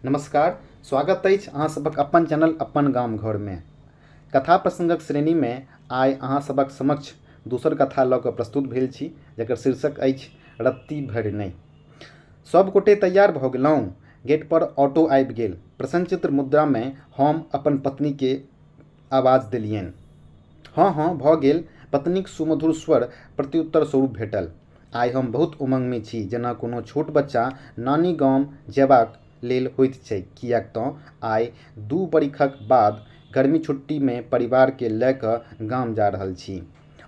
नमस्कार, स्वागत अछि अहाँ सभक अपन चैनल अपन गाम घरमे। कथा प्रसङ्गक श्रेणीमे आइ अहाँ सभक समक्ष दोसर कथा लऽ कऽ प्रस्तुत भेल छी, जकर शीर्षक अछि रत्ती भरि नहि। सभ गोटे तैयार भऽ गेलहुँ। गेटपर ऑटो आबि गेल। प्रसन्नचित्र मुद्रामे हम अपन पत्नीके आवाज देलियनि। हँ हँ भऽ गेल, पत्नीक सुमधुर स्वर प्रत्युत्तर स्वरूप भेटल। आइ हम बहुत उमङ्गमे छी, जेना कोनो छोट बच्चा नानी गाम जयबाक लेल होइत छैक, किएक तँ आइ 2 बरिखक बाद गर्मी छुट्टीमे परिवारकेँ लऽ कऽ गाम जा रहल छी।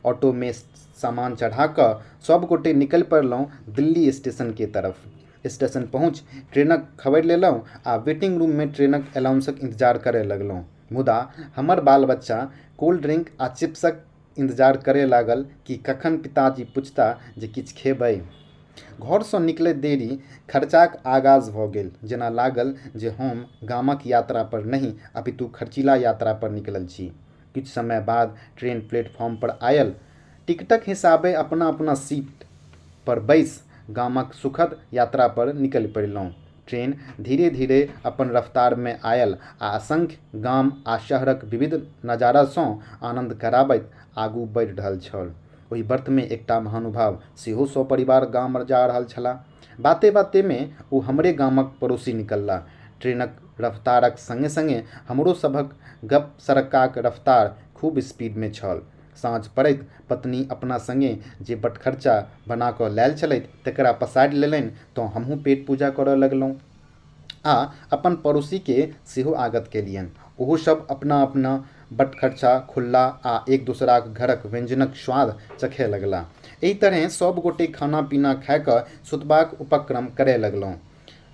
ऑटोमे सामान चढ़ा कऽ सभ गोटे निकलि पड़लहुँ दिल्ली स्टेशनके तरफ। स्टेशन पहुँचि ट्रेनक खबरि लेलहुँ आ वेटिंग रूममे ट्रेनक अनाउंसक इंतजार करय लगलहुँ। मुदा हमर बाल-बच्चा कोल्ड ड्रिंक आ चिप्सक इंतजार करय लागल कि कखन पिताजी पुछता जे किछु खेबै। घरसँ निकलैत देरी खर्चाक आगाज भऽ गेल। जेना लागल जे हम गामक यात्रा पर नहि अपितु खर्चीला यात्रा पर निकलल छी। किछु समय बाद ट्रेन प्लेटफॉर्म पर आयल। टिकटक हिसाबे अपना-अपना सीट पर बैसि गामक सुखद यात्रा पर निकलि पड़लहुँ। ट्रेन धीरे-धीरे अपन रफ्तारमे आयल आ असंख्य गाम आ शहरक विविध नजारासँ आनंद कराबैत आगू बढ़ि रहल छल। ओहि बर्थमे एकटा महानुभाव सेहो सपरिवार गाम जा रहल छलाह। बाते-बातेमे ओ हमरे गामक पड़ोसी निकललाह। ट्रेनक रफ्तारक संगे-संगे हमरो सभक गप्प-सरक्काक रफ्तार खूब स्पीडमे छल। साँझ पड़ैत पत्नी अपना संगे जे बटखर्चा बना कऽ लायल छलथि तकरा पसारि लेलनि तँ हमहूँ पेट पूजा करऽ लगलहुँ आ अपन पड़ोसीकेँ सेहो आगत कयलियनि। ओहो सभ अपना-अपना बटखर्चा खोललाह आ एक दोसराक घरक व्यंजनक स्वाद चखय लगलाह। एहि तरहेँ सभ गोटे खाना-पीना खा कऽ सुतबाक उपक्रम करय लगलहुँ।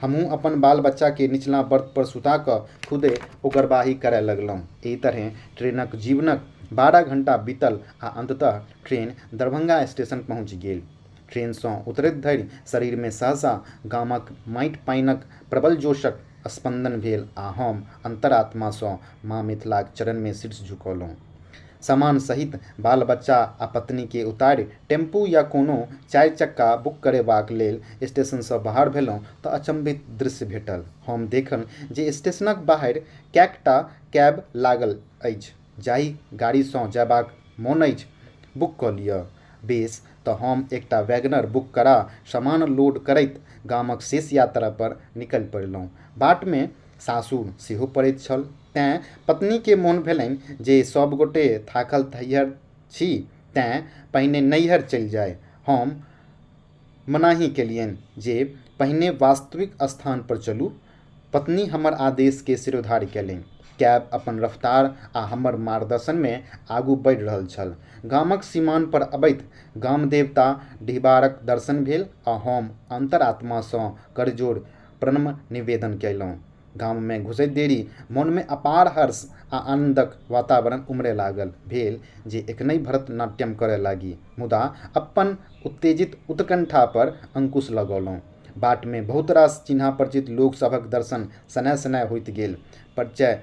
हमहूँ अपन बाल-बच्चाकेँ निचला बर्थ पर सुता कऽ खुदे ओगरबाही करय लगलहुँ। एहि तरहेँ ट्रेनक जीवनक 12 घंटा बीतल आ अंततः ट्रेन दरभंगा स्टेशन पहुँचि गेल। ट्रेनसँ उतरैत धरि शरीरमे सहसा गामक माटि-पानिक प्रबल जोशक स्पंदन भेल आ हम अंतरात्मासँ माँ मिथिलाक चरणमे शीर्ष झुकौलहुँ। सामान सहित बाल-बच्चा आ पत्नीकेँ उतारि टेम्पू या कोनो चारिचक्का बुक करेबाक लेल स्टेशनसँ बाहर भेलहुँ तँ अचंभित दृश्य भेटल। हम देखल जे स्टेशनक बाहरि कैकटा कैब लागल अछि। जाहि गाड़ीसँ जयबाक मोन अछि, बुक कऽ लिअ। बेस, तँ हम एकटा वैगनर बुक करा सामान लोड करैत गामक शेष यात्रा पर निकलि पड़लहुँ। बाटमे सासुर सेहो पड़ैत छल। तेँ पत्नीकेँ मोन भेलनि जे सभ गोटे थाकल-थैहर छी तेँ पहिने नैहर चलि जाइ। हम मनाही केलियनि जे पहिने वास्तविक स्थान पर चलू। पत्नी हमर आदेशकेँ शिरोधार्य कयलनि। कैब अपन रफ्तार आ हमर मार्गदर्शनमे आगू बढ़ि रहल छल। गामक सीमान पर अबैत गामदेवता डिहबारक दर्शन भेल आ हम अंतरात्मासँ करजोरि प्रणम्य निवेदन कयलहुँ। गाममे घुसैत देरी मोनमे अपार हर्ष आ आनंदक वातावरण उमड़य लागल। भेल जे एखनहि भरतनाट्यम करय लागी, मुदा अपन उत्तेजित उत्कंठा पर अंकुश लगौलहुँ। बाटमे बहुत रास चिन्हा-परिचित लोक सभक दर्शन शनैः-शनैः होइत गेल। परिचय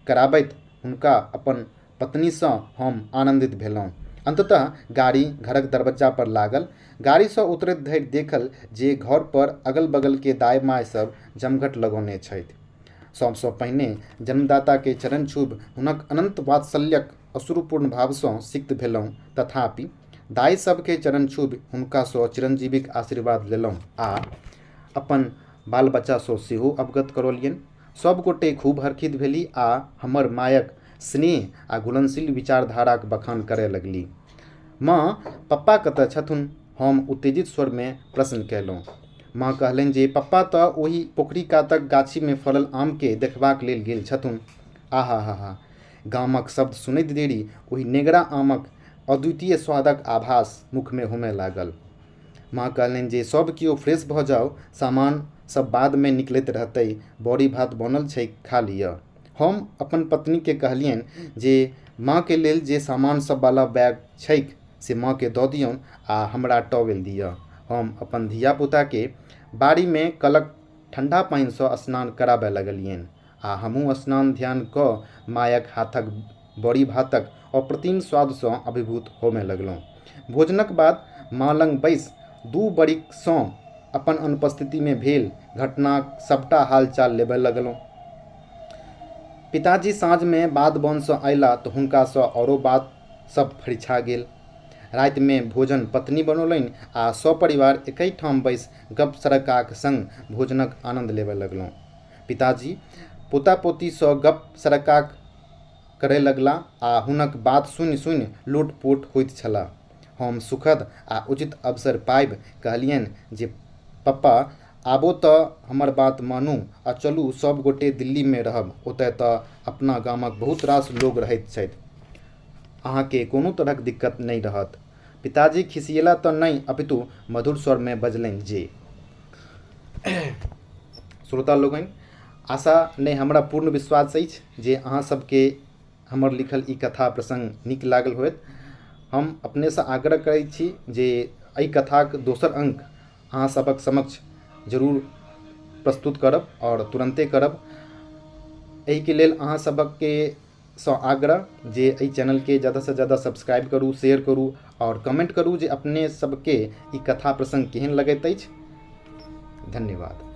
कराबैत हुनका अपन पत्नीसँ हम आनंदित भेलहुँ। अंततः गाड़ी घरक दरबज्जा पर लागल। गाड़ीसँ उतरैत धरि देखल जे घर पर अगल-बगलके दाइ-माय सभ जमघट लगौने छथि। सभसँ पहिने जन्मदाताके चरण छूबि हुनक अनंत वात्सल्यक अश्रुपूर्ण भावसँ सिक्त भेलहुँ। तथापि दाइ सभके चरण छूबि हुनकासँ चिरंजीवीक आशीर्वाद लेलहुँ आ अपन बाल-बच्चासँ सेहो अवगत करौलियनि। सभ गोटे खूब हर्षित भेलीह आ हमर मायक स्नेह आ घुलनशील विचारधाराक बखान करय लगलीह। माँ, पप्पा कतय छथुन? हम उत्तेजित स्वरमे प्रश्न कयलहुँ। माँ कहलनि जे पप्पा तँ ओहि पोखरि कातक गाछीमे फड़ल आमकेँ देखबाक लेल गेल छथुन। आहाहाहा! गामक शब्द सुनैत देरी ओहि नेंगरा आमक अद्वितीय स्वादक आभास मुखमे होमय लागल। माँ कहलनि जे सभ कियो फ्रेश भऽ जाउ, सामान सभ बादमे निकलैत रहतै, बड़ी-भात बनल छैक, खा लिअ। हम अपन पत्नीकेँ कहलियनि जे माँक लेल जे सामान सभ वाला बैग छैक से माँकेँ दऽ दियौन आ हमरा टॉवेल दिअ। हम अपन धिया-पुताकेँ बाड़ीमे कलक ठंढा पानिसँ स्नान कराबय लगलियनि आ हमहूँ स्नान-ध्यान कऽ मायक हाथक बड़ी-भातक अप्रतिम स्वादसँ अभिभूत होमय लगलहुँ। भोजनक बाद माँ लग बैसि 2 बरिखसँ अपन अनुपस्थितिमे भेल घटनाक सभटा हाल-चाल लेबय लगलहुँ। पिताजी साँझमे बाध-बोनसँ अयलाह तऽ हुनकासँ आओरो बात सभ फरिछा गेल। रातिमे भोजन पत्नी बनौलनि आ सपरिवार एकहि ठाम बैसि गप्प-सरक्काक संग भोजनक आनन्द लेबय लगलहुँ। पिताजी पोता-पोतीसँ गप्प-सरक्का करय लगलाह आ हुनक बात सुनि-सुनि लोट-पोट होइत छलाह। हम सुखद आ उचित अवसर पाबि कहलियनि जे पप्पा आबो तऽ हमर बात मानू आ चलू सभ गोटे दिल्लीमे रहब ओतय तऽ अपना गामक बहुत रास लोक रहैत छथि। अहाँकेँ कोनो तरहक दिक्कत नहि रहत। पिताजी खिसियेला तऽ नहि अपितु मधुर स्वरमे बजलनि जे। श्रोता लोकनि आशा नहि हमरा पूर्ण विश्वास अछि जे अहाँ सबके हमर लिखल ई कथा प्रसङ्ग नीक लागल होयत। हम अपनेसँ आग्रह करै छी जे एहि कथाक दोसर अङ्क अहाँ सभक समक्ष जरूर प्रस्तुत करब आओर तुरन्ते करब। एहिके लेल अहाँ सभके सँ आग्रह जे एहि चैनलके जादासँ जादा सब्सक्राइब करू, शेयर करू आओर कमेंट करू जे अपने सबके ई कथा प्रसङ्ग केहन लगैत अछि। धन्यवाद।